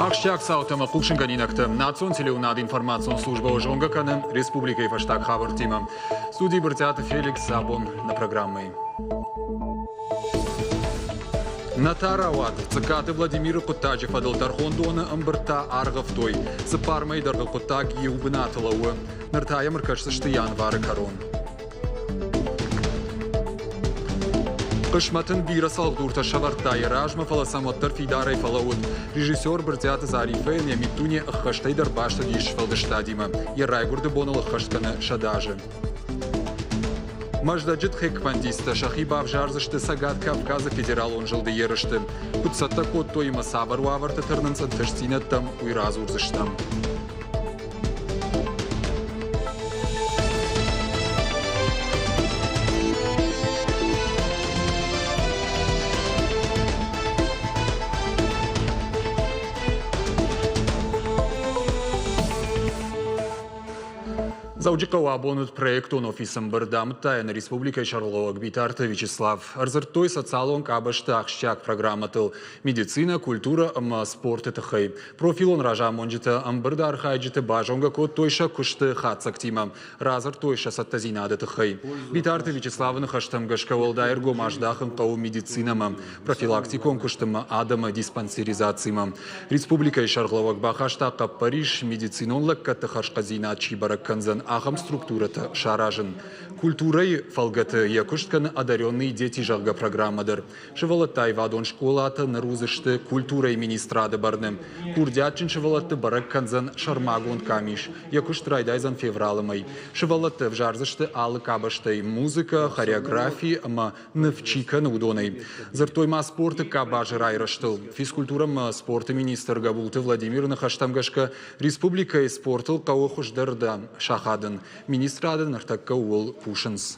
Ахсджиаг цаутӕ ӕмӕ хъусынгӕнинӕгтӕ национ телеуынады информацион службӕ зонгӕ кӕны республикӕйы фӕстаг хабӕрттимӕ. Студийы Брытъиаты Феликс абон нӕ программӕйы. Нӕ та рауад. Цъыккаты Владимиры хъуыддаджы фӕдыл тӕрхондоны ӕмбырдтӕ аргъӕвтой. Цыппар мӕйы дӕргъы хъуыддаг иу бынаты лӕууы. Ныр та йӕм ӕркӕсдзысты январы кӕрон. Хъысмӕт ын бирӕ цӕлхдуртӕ сӕвӕрдта йӕ размӕ, фӕлӕ сӕм уӕддӕр фидарӕй фӕлӕууыд. Режиссер Брытъиаты Зарифӕйӕн йӕ миддуне ӕххӕстӕй дӕр баст уыдис сфӕлдыстадимӕ. Йӕ райгуырды боныл ӕххӕст кӕны 100 азы. Мӕздӕджы тхэквондисттӕ сӕхи бавзардзысты Цӕгат Кавказы федералон зылды ерысты. Куыд цӕттӕ кодтой ӕмӕ цавӕр уавӕрты тырнынц ӕнтыстдзинӕдтӕм, уый радзурдзыстӕм. Дзӕуджыхъӕуы абон уыд проектон офисы ӕмбырд, амыдта йӕ нӕ республикӕйы сӕргълӕууӕг Битарты Вячеслав. Ӕрдзырдтой социалон къабӕзты ахсджиаг программӕтыл, медицинӕ, культурӕ ӕмӕ спорты тыххӕй. Профилон разамонджытӕ ӕмбырды архайджыты базонгӕ кодтой сӕ куысты хатдзӕгтимӕ, радзырдтой сӕ цӕттӕдзинады тыххӕй. Битарты Вячеславы ныхӕстӕм гӕсгӕ уӕлдай ӕргом аздахын хъӕуы медицинӕмӕ, профилактикон куыстмӕ, адӕмы диспансеризацимӕ. Республикӕйы сӕргълӕууӕг бахаста хъӕппӕрис медицинон лӕггӕдты хӕрзхъӕддзинад чи бӕрӕг кӕндзӕн, ахӕм структурӕтӕ саразын. Культурӕйы фӕлгӕты йӕ куыст кӕны «Одаренные дети», зӕгъгӕ, программӕ дӕр. Сывӕллӕтты аивадон скъолатӕ ныр уыдзысты культурӕйы министрады бӕрны. Курдиатджын сывӕллӕтты бӕрӕг кӕндзӕн сӕрмагонд къамис. Йӕ куыст райдайдзӕн февралы мӕй. Сывӕллӕтты ӕвзардзысты алы къабӕзтӕй музыкӕ, хореографи ӕмӕ ныв чи кӕны, уыдонӕй. Дзырдтой ма спорты къабазы райрӕзтыл. Физкультурӕ ӕмӕ спорты министр Гӕбулты Владимиры ныхӕстӕм гӕсгӕ, республикӕйы спортыл хъӕуы хуыздӕрдӕм сахадын. Министрады ныртӕккӕ ууыл кусынц.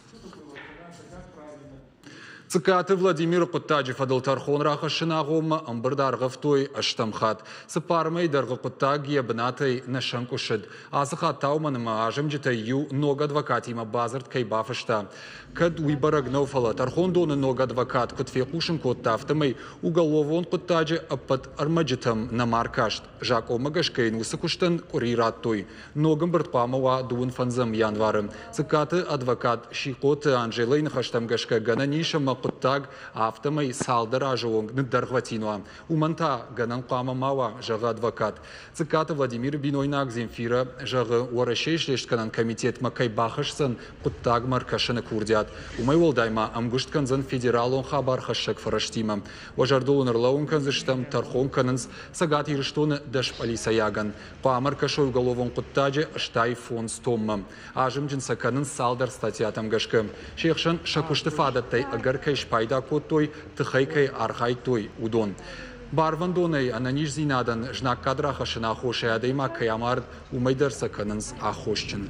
Цъыккаты Владимиры хъуыддаджы фӕдыл тӕрхон рахӕссыны агъоммӕ ӕмбырд аргъӕвтой ӕстӕм хатт. Цыппар мӕйы дӕргъы хъуыддаг йӕ бынатӕй нӕ сӕнкъуысыд. Ацы хатт та уымӕн ӕмӕ азымджытӕй иу ног адвокатимӕ бадзырд кӕй бафыста. Кӕд уый бӕрӕг нӕу, фӕлӕ тӕрхондоны ног адвокат куыд фехъусын кодта, афтӕмӕй уголовон хъуыддаджы ӕппӕт ӕрмӕджытӕм нӕма ркаст. Закъонмӕ гӕсгӕ йын уыцы куыстӕн къуыри радтой. Ног ӕмбырд хъуамӕ уа дыууын фӕндзӕм январы. Цыккаты адвокат Сихъоты Анжелӕйы ныхӕстӕм гӕсгӕ гӕнӕн ис ӕмӕ хъуыддаг афтӕмӕй цалдӕр азы онг ныддӕргъвӕтин уа. Уымӕн та гӕнӕн хъуамӕ ма уа, зӕгъы адвокат. Цыккаты Владимиры бинойнаг Земфирӕ зӕгъы, Уӕрӕсейы слестгӕнӕн комитетмӕ кӕй бахӕсдзӕн хъуыддагмӕ ӕркӕсыны курдиат. Уымӕй уӕлдай ма ӕмгуыст кӕндзӕн федералон хабархӕссӕг фӕрӕзтимӕ. Уӕ зӕрдыл уын ӕрлӕууын кӕндзыстӕм, тӕрхон кӕнынц Цӕгат Ирыстоны 10 пъӕлицӕйагӕн. Хъуамӕ ӕркӕсой уголовон хъуыддаджы 85 томмӕ. Азымджын сӕ кӕнынц цалдӕр статьятӕм гӕсгӕ. Се хсӕн сӕ куысты фадӕттӕй ӕгӕр кӕй спайда кодтой, тыхӕй кӕй архайдтой, уыдон. Барвӕндонӕй ӕнӕниздзинадӕн знаггад рахӕссыны аххосӕй адӕймаг кӕй амард, уымӕй дӕр сӕ кӕнынц аххосджын.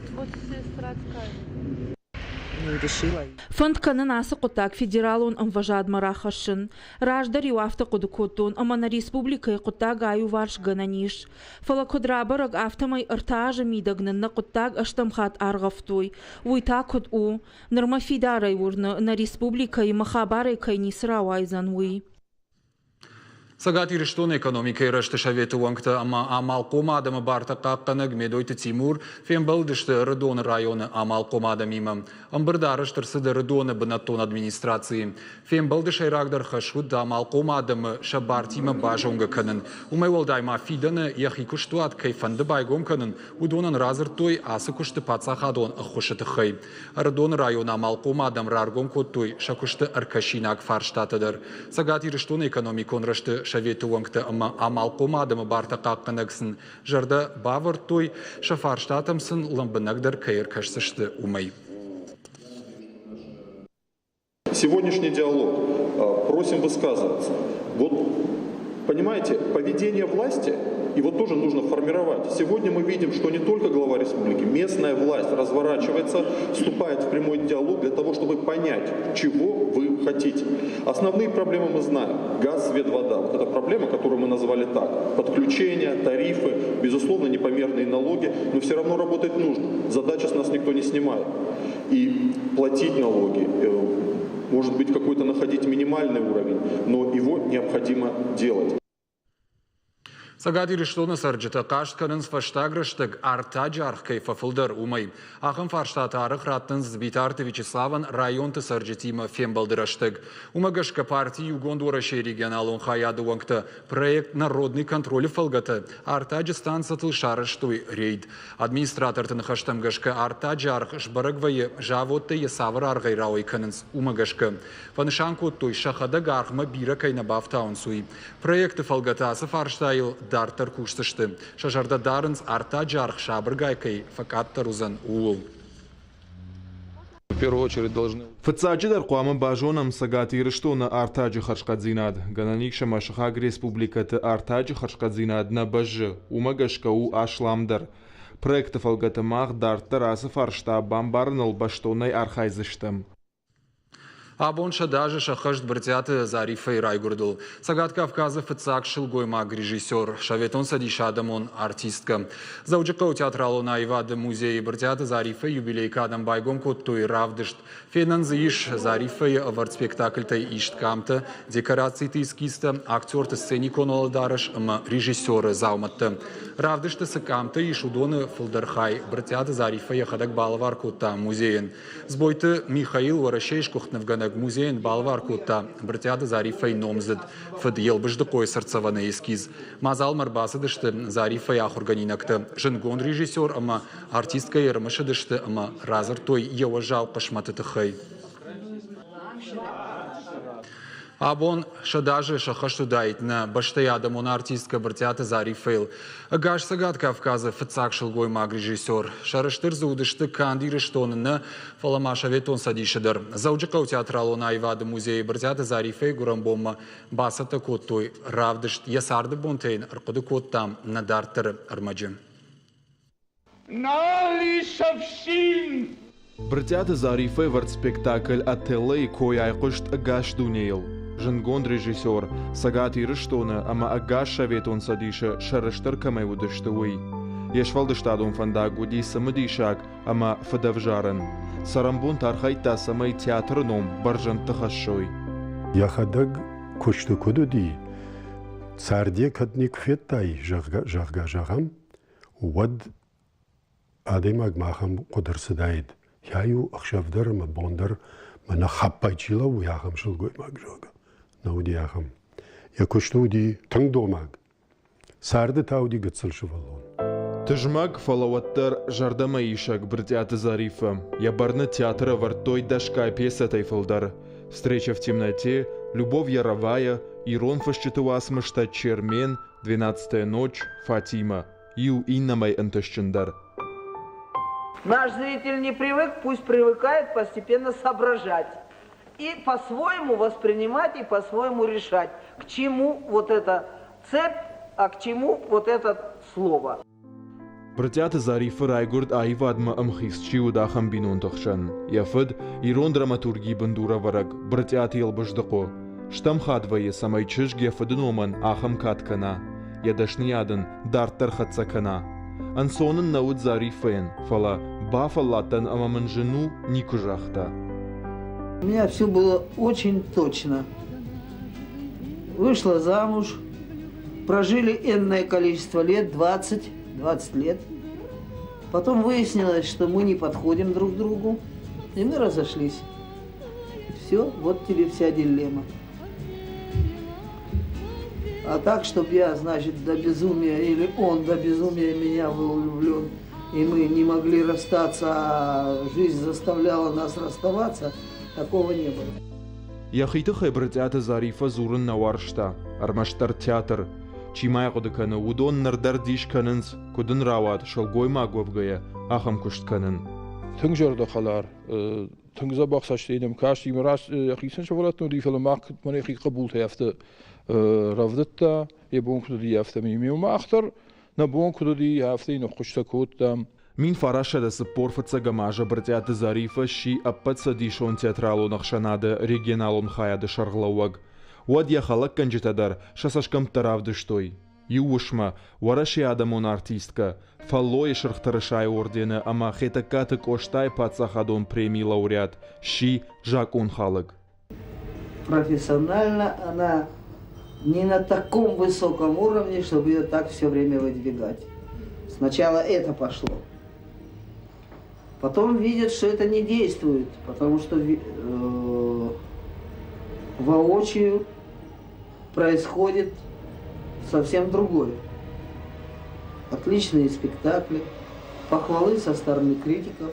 Фӕнд кӕнын ацы хъуыддаг федералон ӕмвӕзадмӕ рахӕссын. Раздӕр-иу афтӕ хъуыды кодтон, ӕмӕ нӕ республикӕйы хъуыддаг аиуварс гӕнӕн ис. Фӕлӕ куыд рабӕрӕг, афтӕмӕй 3 азы мидӕг нын нӕ хъуыддаг ӕстӕм хатт аргъӕвтой. Уый та куыд у? Нырмӕ фидарӕй уырны, нӕ республикӕйы мӕ хабарӕй кӕй ницы рауайдзӕн, уый. Цӕгат Ирыстоны экономикӕйы рӕзты советы уӕнгтӕ ӕмӕ амалхъом адӕмы бартӕ хъахъхъӕнӕг Медойты Тимур фембӕлдысты Ӕрыдоны районы амалхъом адӕмимӕ. Ӕмбырд арӕзт ӕрцыд Ӕрыдоны бынӕттон администрацийы. Фембӕлды сӕйрагдӕр хӕс уыд амалхъом адӕмы сӕ бартимӕ базонгӕ кӕнын. Уымӕй уӕлдай ма фидӕны йӕхи куыстуат кӕй фӕнды байгом кӕнын, уыдонӕн радзырдтой ацы куысты паддзахадон ӕххуысы тыххӕй. Ӕрыдоны районы амалхъом адӕм раргом кодтой сӕ куысты ӕркӕсинаг фарстатӕ дӕр. Цӕгат Ирыстоны экономикон рӕзты советы уӕнгтӕ ӕмӕ амалхъом адӕмы бартӕ хъахъхъӕнӕг сын зӕрдӕ бавӕрдтой, сӕ фарстатӕм сын лӕмбынӕгдӕр кӕй ӕркӕсдзысты, уымӕй. Сегодняшний диалог просим высказываться. Вот, понимаете, поведение власти, его тоже нужно формировать. Сегодня мы видим, что не только глава республики, местная власть разворачивается, вступает в прямой диалог для того, чтобы понять, чего вы хотите. Основные проблемы мы знаем. Газ, свет, вода. Вот это проблема, которую мы назвали так. Подключение, тарифы, безусловно, непомерные налоги, но все равно работать нужно. Задача с нас никто не снимает. И платить налоги, может быть, какой-то находить минимальный уровень, но его необходимо делать. Цӕгат Ирыстоны цӕрджытӕ хъаст кӕнынц, фӕстаг рӕстӕг артаджы аргъ кӕй фӕфылдӕр, уымӕй. Ахӕм фарстатӕ арӕх раттынц Битарты Вячеславӕн районты цӕрджытимӕ фембӕлды рӕстӕг. Уымӕ гӕсгӕ парти Иугонд Уӕрӕсейы регионалон хайады уӕнгтӕ проект «Народный контроль»-ы фӕлгӕты артаджы станцӕтыл сарӕзтой рейд. Администраторты ныхӕстӕм гӕсгӕ артаджы аргъ сбӕрӕг вӕййы, заводтӕ йӕ цавӕр аргъӕй рауӕй кӕнынц, уымӕ гӕсгӕ. Фӕнысан кодтой, сӕхӕдӕг аргъмӕ бирӕ кӕй нӕ бафтауынц, уый. Проекты фӕлгӕты ацы фарстайыл дарддӕр кусдзысты. Сӕ зӕрдӕ дарынц, артаджы аргъ сабыргай кӕй фӕкъаддӕр уыдзӕн, ууыл. Фыццаджыдӕр хъуамӕ базонӕм Цӕгат Ирыстоны артаджы хӕрзхъӕддзинад. Гӕнӕн ис ӕмӕ сыхаг республикӕты артаджы хӕрзхъӕддзинад нӕ бӕззы, уымӕ гӕсгӕ у асламдӕр. Проекты фӕлгӕты мах дарддӕр ацы фарста бамбарыныл бӕстонӕй архайдзыстӕм. Абон 100 азы сӕххӕст Брытъиаты Зариффӕйы райгуырдыл. Цӕгат Кавказы фыццаг сылгоймаг-режиссер, Советон Цӕдисы адӕмон артисткӕ. Дзӕуджыхъӕуы театралон аивады музейы Брытъиаты Зариффӕйы юбилейы кадӕн байгом кодтой равдыст. Фенӕн дзы ис Зариффӕйы ӕвӕрд спектакльтӕй ист къамтӕ, декорациты эскизтӕ, актерты сценикон уӕлӕдарӕс ӕмӕ режиссеры дзаумӕттӕ. Равдысты цы къамтӕ ис, уыдоны фылдӕр хай Брытъиаты Зариффӕ йӕхӕдӕг балӕвар кодта музейӕн. Дзбойты Михаил Уӕрӕсейы сгуыхт нывгӕнӕг музейӕн балӕвар кодта Брытъиаты Зариффӕйы номдзыд фыд Елбыздыхъойы цыртдзӕвӕны эскиз. Мадзалмӕ ӕрбацыдысты Зариффӕйы ахуыргӕнинӕгтӕ, зындгонд режиссер ӕмӕ артисткӕйы ӕрымысыдысты ӕмӕ радзырдтой йӕ уӕззау хъысмӕты тыххӕй. Абон 100 азы сӕххӕст уыдаид нӕ бӕстӕйы адӕмон артисткӕ Брытъиаты Зариффӕйыл. Ӕгас Цӕгат Кавказы фыццаг сылгоймаг-режиссер. Сӕрыстыр дзы уыдысты канд Ирыстоны нӕ, фӕлӕ ма Советон Цӕдисы дӕр. Дзӕуджыхъӕуы театралон аивады музейы Брытъиаты Зариффӕйы гуырӕнбонмӕ бацӕттӕ кодтой равдыст. Йӕ царды бонтӕ йын ӕрхъуыды кодтам нӕ дарддӕры ӕрмӕджы. Нал ис ӕфсин! Брытъиаты Зариффӕ ӕвӕрд спектакль «Отелло»-йы кой айхъуыст ӕгас дунейыл. Зындгонд режиссер, Цӕгат Ирыстоны ӕмӕ ӕгас Советон Цӕдисы сӕрыстыр кӕмӕй уыдысты, уый. Йе сфӕлдыстадон фӕндаг уыди цымыдисаг ӕмӕ фыдӕвзарӕн. Цӕрӕнбонты архайдта, цӕмӕй театры ном бӕрзӕндты хӕссой. Йӕхӕдӕг куысты куыд уыди, царде кӕд никуы федтай, зӕгъгӕ, зӕгъӕм, уӕд адӕймагмӕ ахӕм хъуыды ӕрцыдаид, йӕ-иу ӕхсӕв дӕр ӕмӕ бон дӕр мӕнӕ хӕппӕй чи лӕууы, ахӕм сылгоймаг, зӕгъгӕ. Нӕ уыди ахӕм. Йӕ куысты уыди тынг домаг. Царды та уыди гыццыл сывӕллон. Тызмӕг, фӕлӕ уӕддӕр зӕрдӕмӕ исӕг Брытъиаты Зариффӕ. Йӕ бӕрны театры ӕвӕрдтой дӕсгай пьесӕтӕй фылдӕр. «Встреча в темноте», «Любовь Яровая», ирон фысджыты уацмыстӕ «Чермен», «Двенадцатая ночь», «Фатима». Иу иннӕмӕй ӕнтыстджындӕр. Наш зритель не привык, пусть привыкает постепенно соображать и по-своему воспринимать, и по-своему решать, к чему вот эта цепь, а к чему вот это слово. Брытъиаты Зарифы райгуырд аивадмӕ ӕмхиц чи уыд, ахӕм бинонты хсӕн. Йӕ фыд, ирон драматургийы бындурӕвӕрӕг Брытъиаты Елбыздыхъо. Стӕм хатт вӕййы, цӕмӕй чызг йӕ фыды номӕн ахӕм кад кӕна, йӕ дӕсныйад ын дарддӕр хӕццӕ кӕна. Ӕнцон ын нӕ уыд Зариффӕйӕн, фӕлӕ бафӕлладтӕн ӕмӕ мын зын у, никуы загъта. У меня все было очень точно. Вышла замуж, прожили энное количество лет, 20, 20 лет. Потом выяснилось, что мы не подходим друг другу, и мы разошлись. Все, вот тебе вся дилемма. А так, чтобы я, значит, до безумия, или он до безумия меня был влюблен, и мы не могли расстаться, а жизнь заставляла нас расставаться, такого не было. Йӕхи тыххӕй Брытъиаты Зариффӕ дзурын нӕ уарзта, ӕрмӕстдӕр театр. Чи ма йӕ хъуыды кӕны, уыдон ныр дӕр дис кӕнынц, куыд ын рауад, сылгоймаг уӕвгӕйӕ, ахӕм куыст кӕнын. Тынг зӕрдӕхӕлар, тынг дзӕбӕх цӕстӕй нӕм касти. Раст йӕхицӕн сывӕллӕттӕ уыди, фӕлӕ мах мӕнӕ йӕхи хъӕбултӕй афтӕ рӕвдыдта, йӕ бон куыд уыди, афтӕ. Мах дӕр нӕ бон куыд уыди, афтӕ йын ӕххуыстӕ кодтам. 1945 азы Брытъиаты Зариффӕ сси Ӕппӕтцӕдисон театралон ӕхсӕнады регионалон хайады сӕргълӕууӕг. Уӕд йӕ хӕлӕггӕнджытӕ дӕр сӕ цӕсгӕмттӕ равдыстой. Иу уысмӕ Уӕрӕсейы адӕмон артисткӕ, Фӕллойы Сырх Тырысайы ордены ӕмӕ Хетӕгкаты Къостайы паддзахадон премийы лауреат сси закъонхалӕг. Профессионально она Не на таком высоком уровне, чтобы ее так все время выдвигать. Сначала это пошло. Потом видят, что это не действует, потому что воочию происходит совсем другое. Отличные спектакли, похвалы со стороны критиков,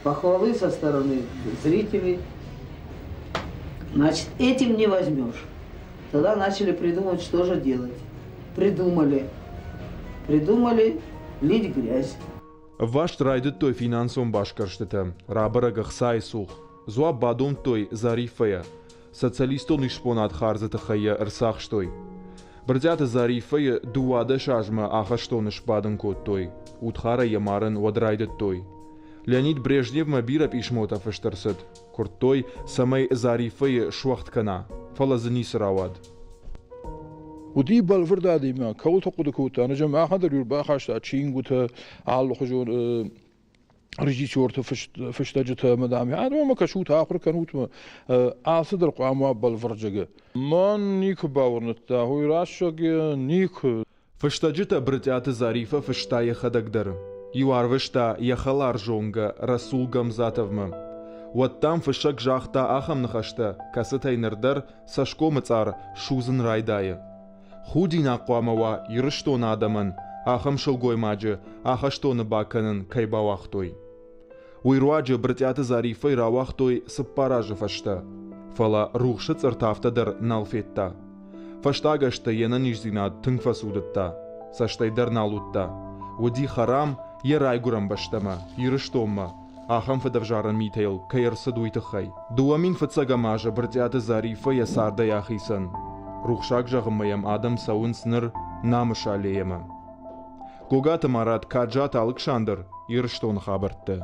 похвалы со стороны зрителей. Значит, этим не возьмешь. Тогда начали придумывать, что же делать. Придумали. Придумали лить грязь. Ӕвваст райдыдтой финансон басгӕрстытӕ, рабӕрӕг ӕхцайы цух. Дзуапп бадомдтой Зариффӕйӕ. Социалистон исбонад хардзы тыххӕй йӕ ӕрцахстой. Брытъиаты Зариффӕйы 12 азмӕ ахӕстоны сбадын кодтой. Удхарӕй йӕ марын уӕд райдыдтой. Леонид Брежневмӕ бирӕ пъисмотӕ фыст ӕрцыд. Куырдтой, цӕмӕй Зариффӕйы суӕгъд кӕна, фӕлӕ дзы ницы рауад. Уыди бӕлвырд адӕймаг, кӕуылты хъуыды кодта, ныджы махӕн дӕр ӕрбахаста чингуытӕ, алыхуызон режиссерты фыстӕджытӕ ӕмӕ, дам, адӕммӕ кӕсут, ахуыр кӕнут мӕ, алцыдӕр хъуамӕ уа бӕлвырджыгы. Мӕн никуы бауырныдта, уый рӕсугъд никуы. Фыстӕджытӕ Брытъиаты Зариффӕ фыста йӕхӕдӕг дӕр. Иу арвыста йӕ хӕлар зонгӕ Расул Гамзатовмӕ. Уӕд, дам, фыссӕг загъта ахӕм ныхӕстӕ, кӕцытӕй ныр дӕр цӕсгомы цъар судзын райдайы. Худинаг хъуамӕ уа Ирыстоны адӕмӕн, ахӕм сылгоймаджы ахӕстоны бакӕнын кӕй бауагътой. Уый руаджы Брытъиаты Зариффӕйы рауагътой 4 азы фӕстӕ, фӕлӕ рухсы цъырт афтӕ дӕр нал федта. Фӕстаг ӕзты йе нӕниздзинад тынг фӕцудыдта, цӕстӕй дӕр нал уыдта. Уыди хӕрам йӕ райгуырӕн бӕстӕмӕ, Ирыстонмӕ, ахӕм фыдӕвзарӕн митӕ йыл кӕй ӕрцыд, уый тыххӕй. 2001 азы Брытъиаты Зариффӕ йӕ цардӕй ахицӕн. Рухсаг зӕгъынмӕ йӕм адӕм цӕуынц ныр Намысы аллейӕмӕ. Гогаты Марат, Каджаты Алыксандр, Ирыстоны хабӕрттӕ.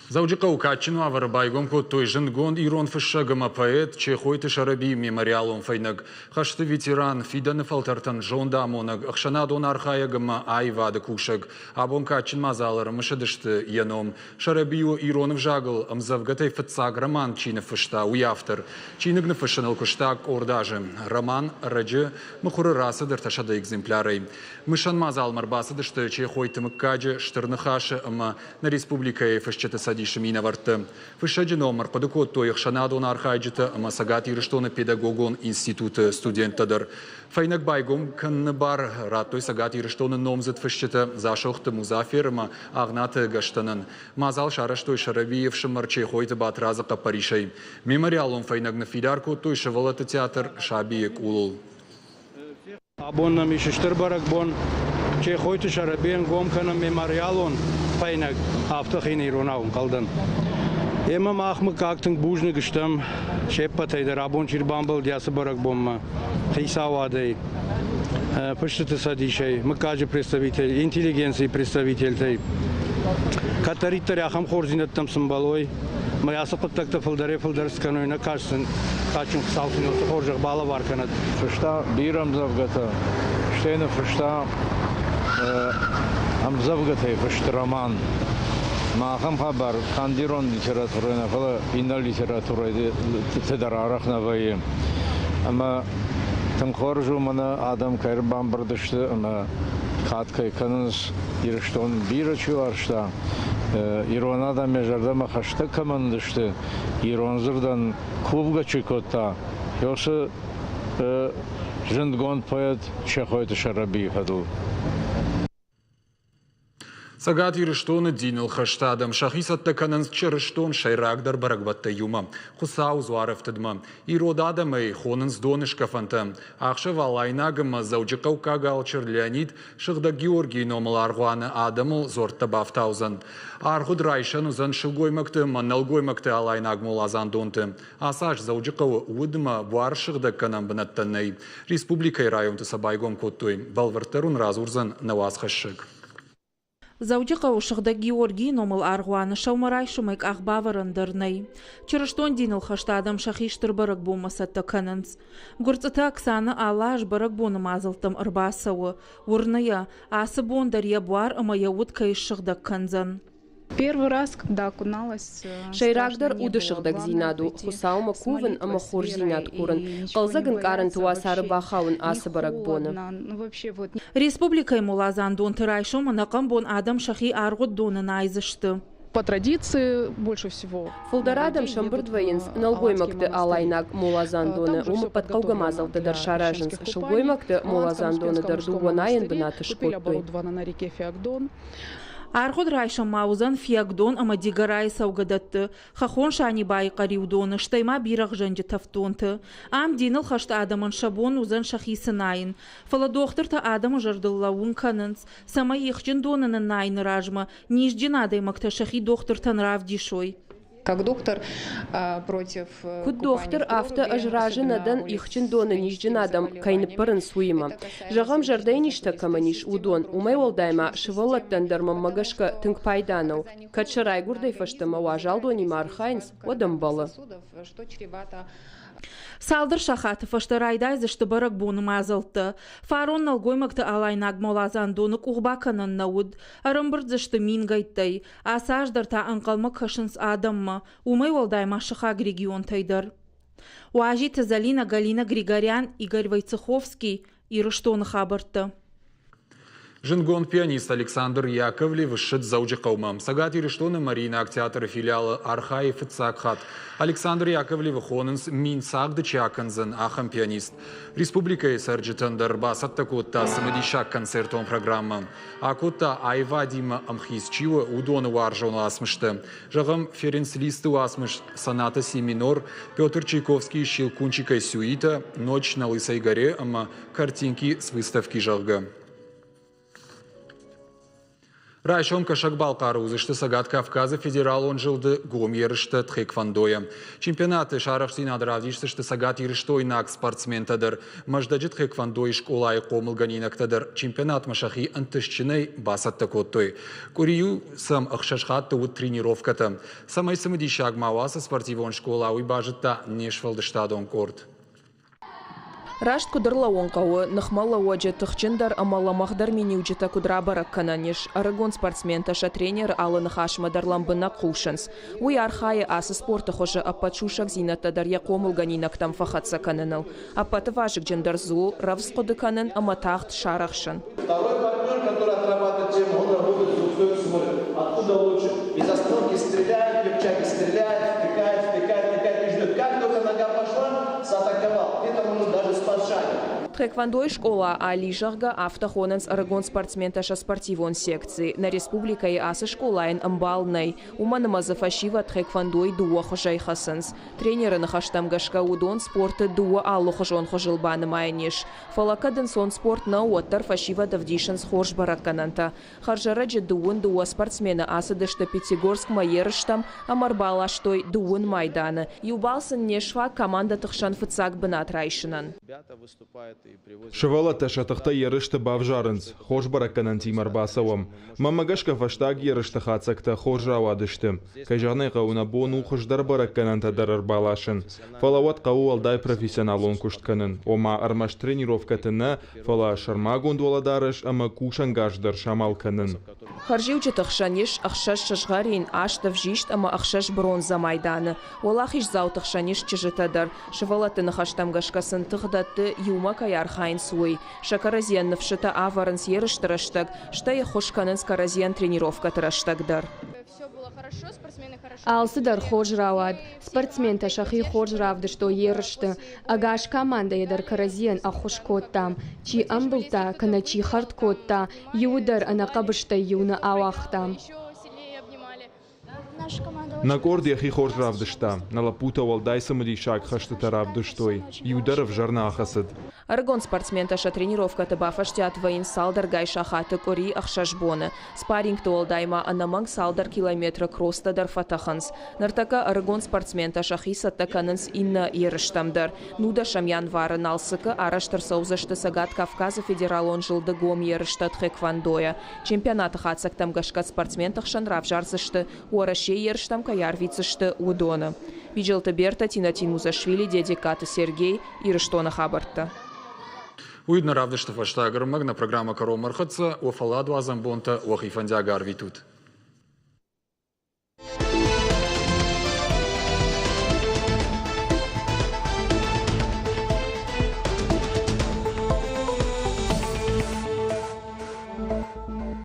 Дзӕуджыхъӕуы кадджын уавӕры байгом кодтой зындгонд ирон фыссӕг ӕмӕ поэт Чехойты Сӕрӕбийы мемориалон фӕйнӕг. Хӕсты ветеран, фидӕны фӕлтӕртӕн зондамонӕг, ӕхсӕнадон архайӕг ӕмӕ аивады кусӕг. Абон кадджын мадзалы ӕрымысыдысты йӕ ном. Сӕрӕби у ирон ӕвзагыл ӕмдзӕвгӕтӕй фыццаг роман чи ныффыста, уый автор. Чиныг ныффыссыныл куыста къорд азы. Роман ӕрӕджы мыхуыры рацыд 300 экземплярӕй. Мысӕн мадзалмӕ ӕрбацыдысты Чехойты мыггаджы Стыр Ныхасы ӕмӕ нӕ республикӕйы Фысджыты цӕдисы минӕвӕрттӕ. Фыссӕджы ном ӕрхъуыды кодтой ӕхсӕнадон архайджытӕ ӕмӕ Цӕгат Ирыстоны педагогон институты студенттӕ дӕр. Фӕйнӕг байгом кӕныны бар радтой Цӕгат Ирыстоны номдзыд фысджытӕ Дзасохты Музафер ӕмӕ Агънаты Гӕстӕнӕн. Мадзал сарӕзтой Сӕрӕбийы ӕфсымӕр Чехойты Батрадзы хъӕппӕрисӕй. Мемориалон фӕйнӕг ныффидар кодтой сывӕллӕтты театр «Сабийы къулыл». Абон нӕм ис стыр бӕрӕгбон. Чехойты Сӕрӕбийӕн гом кӕнӕм мемориалон фӕйнӕг, афтӕ хин иронау ӕнхъӕлдӕн. Эмӕ мах мыггаг тынг бузныг стӕм се ппӕтӕй дӕр, абон чи рбамбӕлди ацы бӕрӕгбонмӕ, хицауадӕй, фысджыты цӕдисӕй, мыггаджы представитель, интеллигенцийы представительтӕй. Кӕддӕриддӕр ахӕм хорздзинӕдтӕм цы мбӕлой, мӕ ацы хъуыддӕгтӕ фылдӕрӕй-фылдӕр скӕной, нӕ кӕсын, кадджын Хуыцау сын уыцы хорзӕх балӕвар кӕнӕд. Фыста бирӕ ӕмдзӕвгӕтӕ, стӕй ныффыста ӕмдзӕвгӕтӕй фыст роман. Ма ахӕм хабар канд ирон литературӕйы нӕ, фӕлӕ иннӕ литературӕйы дӕр арӕх нӕ вӕййы. Ӕмӕ тынг хорз у, мӕнӕ адӕм кӕй ӕрбамбырд сты ӕмӕ кад кӕй кӕнынц, Ирыстон бирӕ чи уарзта, ирон адӕм йӕ зӕрдӕмӕ хӕстӕг кӕмӕн уыдысты, ирон дзырдӕн кувгӕ чи кодта, уыцы зындгонд поэт Чехойты Сӕрӕбийы фӕдыл. Цӕгат Ирыстоны диныл хӕст адӕм сӕхи цӕттӕ кӕнынц чырыстон сӕйрагдӕр бӕрӕгбӕттӕй иумӕ – Хуыцауы дзуарӕфтыдмӕ. Ирод адӕмӕй хонынц доныскъӕфӕнтӕ. Ӕхсӕв Алайнаг ӕмӕ Дзӕуджыхъӕуккаг алчыр Леонид Сыгъдӕг Георгийы номыл аргъуаны адӕмыл дзуӕрттӕ бафтаудзӕн. Аргъуыд райсӕн уыдзӕн сылгоймӕгты ӕмӕ нӕлгоймӕгты алайнаг моладзандонты. Ацы аз Дзӕуджыхъӕуы уд ӕмӕ буар сыгъдӕггӕнӕн бынӕттӕ нӕй. Республикӕйы районты сӕ байгом кодтой. Бӕлвырддӕр уын радзурдзӕн нӕ уацхӕссӕг. Дзӕуджыхъӕуы Сыгъдӕг Георгийы номыл аргъуаны сӕумӕрайсомӕй къахбавӕрӕн дӕр нӕй. Чырыстон диныл хӕст адӕм сӕхи стыр бӕрӕгбонмӕ цӕттӕ кӕнынц. Гуырцъыты Оксанӕ алы аз бӕрӕгбоны мадзӕлттӕм ӕрбацӕуы. Уырны йӕ, ацы бон дӕр йӕ буар ӕмӕ йӕ уд кӕй ссыгъдӕг кӕндзӕн. Первый раз, когда окуналась, Сӕйрагдӕр уды сыгъдӕгдзинад у, Хуыцаумӕ кувын ӕмӕ хорздзинад курын, хъӕлдзӕг ӕнкъарӕнты уацары бахауын ацы бӕрӕгбоны. Республикӕйы моладзандонты райсом ӕнӕхъӕн бон адӕм сӕхи аргъуыд доны найдзысты. По традиции больше всего. Фылдӕр адӕм сӕмбырд вӕййынц нӕлгоймӕгты алайнаг моладзандоны, уым ӕппӕт хъӕугӕ мадзӕлттӕ дӕр саразынц. Сылгоймӕгты моладзандоны дӕр дыууӕ найӕн бынаты скодтой. Аргъуыд райсом ма уыдзӕн Фиагдон ӕмӕ Дигорайы цӕугӕдӕтты, Хӕххон Санибайы Хъӕриудоны, стӕй ма Бирӕгъзӕнджы тӕвддонты. Ам диныл хӕст адӕмӕн сӕ бон уыдзӕн сӕхи цынайын. Фӕлӕ дохтыртӕ адӕмы зӕрдыл лӕууын кӕнынц, цӕмӕй ихджын доны ныннайыны размӕ низджын адӕймӕгтӕ сӕхи дохтыртӕн равдисой. Как доктор против Куыд дохтыр, афтӕ ӕз разы нӕ дӕн ихджын доны низджын адӕм кӕй ныппырынц, уыимӕ. Зӕгъӕм, зӕрдӕйы низтӕ кӕмӕн ис, уыдон. Уымӕй уӕлдай ма сывӕллӕттӕн дӕр мӕнмӕ гӕсгӕ тынг пайда нӕу. Кӕд сӕ райгуырдӕй фӕстӕмӕ уазал донимӕ архайынц, уӕд ӕмбӕлы. Цалдӕр сахаты фӕстӕ райдайдзысты бӕрӕгбоны мадзӕлттӕ. Фарон нӕлгоймӕгты алайнаг моладзандоны къух бакӕнӕн нӕ уыд. Ӕрӕмбырд дзы сты мингӕйттӕй. Ацы аз дӕр та ӕнхъӕлмӕ кӕсынц адӕммӕ, уымӕй уӕлдай ма сыхаг регионтӕй дӕр. Уазиты Зӕлинӕ, Галина Григорян, Игорь Войцеховский, Ирыстоны хабӕрттӕ. Зындгонд пианист Александр Яковлев ссыд Дзӕуджыхъӕумӕ. Цӕгат Ирыстоны Мариинаг театры филиалы архайы фыццаг хатт. Александр Яковлевы хонынц мин цагъды чи акӕндзӕн, ахӕм пианист. Республикӕйы цӕрджытӕн дӕр бацӕттӕ кодта цымыдисаг концертон программӕ. Акодта аивадимӕ ӕмхиц чи у, уыдоны уарзон уацмыстӕ. Зӕгъӕм, Ференц Листы уацмыс «Соната си минор», Петр Чайковскийы «Щелкунчикӕй сюита», «Ночь на Лысой горе» ӕмӕ «Картинки с выставки», зӕгъгӕ. Райсом Кӕсӕг-Балхъары уыдзысты Цӕгат Кавказы федералон зылды гом ерыстӕ тхэквондойӕ. Чемпионаты сарӕхстдзинад равдисдзысты цӕгатирыстойнаг спортсментӕ дӕр. Мӕздӕджы тхэквондойы скъолайы хъомылгӕнинӕгтӕ дӕр чемпионатмӕ сӕхи ӕнтыстджынӕй бацӕттӕ кодтой. Къуыри-иу сӕм ӕхсӕз хатты уыд тренировкӕтӕ. Цӕмӕй цымыдисаг ма уа ацы спортивон скъола, уый базыдта не сфӕлдыстадон къорд. Раст куыд ӕрлӕууын хъӕуы, ныхмӕлӕууӕджы тыхджындӕр ӕмӕ лӕмӕгъдӕр миниуджытӕ куыд рабӕрӕг кӕнӕн ис, ӕрыгон спортсментӕ сӕ тренеры алы ныхасмӕ дӕр лӕмбынӕг хъусынц. Уый архайы ацы спорты хуызы ӕппӕт сусӕгдзинӕдтӕ дӕр йӕ хъомылгӕнинӕгтӕм фӕхӕццӕ кӕныныл. Ӕппӕты вазыгджындӕр дзы у рӕвдз хъуыды кӕнын ӕмӕ тагъд сарӕхсын. Второй партнер, который отрабатывает тему, он работает с двух смотрит, откуда лучше. Из остановки стреляет, Лепчаки стреляет, втыкает, втыкает, втыкает и ждет. Как только нога пошла, сатаковал. Где-то может даже с подшагом. Тхэквондойы скъола Али, зӕгъгӕ, афтӕ хонынц ӕрыгон спортсментӕ сӕ спортивон секци. Нӕ республикӕйы ацы скъолайӕн ӕмбал нӕй, уымӕн ӕмӕ дзы фӕсивӕд тхэквондойы дыууӕ хуызӕй хӕцынц. Тренеры ныхӕстӕм гӕсгӕ уыдон спорты дыууӕ алыхуызон хуызыл банымайӕн ис. Фӕлӕ кӕд ӕнцон спорт нӕу, уӕддӕр фӕсивӕд ӕвдисынц хорз бӕрӕггӕнӕнтӕ. Хӕрзӕрӕджы дыууын дыууӕ спортсмены ацыдысты Пятигорскмӕ ерыстӕм ӕмӕ ӕрбаластой дыууын майданы. Иу балл сын не сфаг командӕты хсӕн фыццаг бынат райсынӕн. Сывӕллӕттӕ сӕ тыхтӕ ерысты бавзарынц, хорз бӕрӕггӕнӕнтимӕ ӕрбацӕуӕм. Мӕнмӕ гӕсгӕ фӕстаг ерысты хатдзӕгтӕ хорз рауадысты. Кӕй зӕгъын ӕй хъӕуы, нӕ бон у хуыздӕр бӕрӕггӕнӕнтӕ дӕр ӕрбаласын. Фӕлӕ уӕд хъӕуы уӕлдай профессионалон куыст кӕнын, ома ӕрмӕст тренировкӕты нӕ, фӕлӕ сӕрмагонд уӕлӕдарӕс ӕмӕ кусӕнгарз дӕр самал кӕнын. Хӕрзиуджыты хсӕн ис ӕхсӕз сызгъӕрин, аст ӕвзист ӕмӕ ӕхсӕз бронзӕ майданы. Уӕлахиздзауты хсӕн ис чызджытӕ дӕр. Сывӕллӕтты ныхӕстӕм гӕсгӕ сын тых дӕтты, иумӕ кӕй архайынц, уый. Сӕ кӕрӕдзийӕн ныфсытӕ ӕвӕрынц ерысты рӕстӕг, стӕй ӕххуыс кӕнынц кӕрӕдзийӕн тренировкӕты рӕстӕг дӕр. Алцыдӕр хорз рауад. Спортсментӕ сӕхи хорз равдыстой ерысты. Ӕгас командӕйӕ дӕр кӕрӕдзийӕн ӕххуыс кодтам. Чи ӕмбылдта, кӕнӕ чи хӕрд кодта, иуы дӕр ӕнӕхъӕбыстӕй иу нӕ ауагътам. Нӕ къорд йӕхи хорз равдыста. Нӕ лӕппутӕ уӕлдай цымыдисаг хӕстытӕ равдыстой. Иу дӕр ӕвзӕр нӕ ахӕцыд. Ӕрыгон спортсментӕ сӕ тренировкӕты бафӕстиат вӕййынц цалдӕргай сахаты къуыри ӕхсӕз боны. Спаррингты уӕлдай ма ӕнӕмӕнг цалдӕр километры кросстӕ дӕр фӕтӕхынц. Ныртӕккӕ ӕрыгон спортсментӕ сӕхи цӕттӕ кӕнынц иннӕ ерыстӕм дӕр. Нудӕсӕм январы Налцыкы арӕзт ӕрцӕудзысты Цӕгат Кавказы федералон зылды гом ерыстӕ тхэквондойӕ. Чемпионаты хатдзӕгтӕм гӕсгӕ спортсменты хсӕн равзардзысты, Уӕрӕсейы ерыстӕм кӕй арвитдзысты, уыдоны. Биджелты Бертӕ, Тинатин Музашвили, Дедегкаты Сергей, Ирыстоны хабӕрттӕ. Уый нӕ равдысты фӕстаг ӕрмӕг нӕ программӕ кӕронмӕ ӕрхӕццӕ. Уӕ фӕлладуадзӕн бонтӕ уӕхи фӕндиаг арвитут.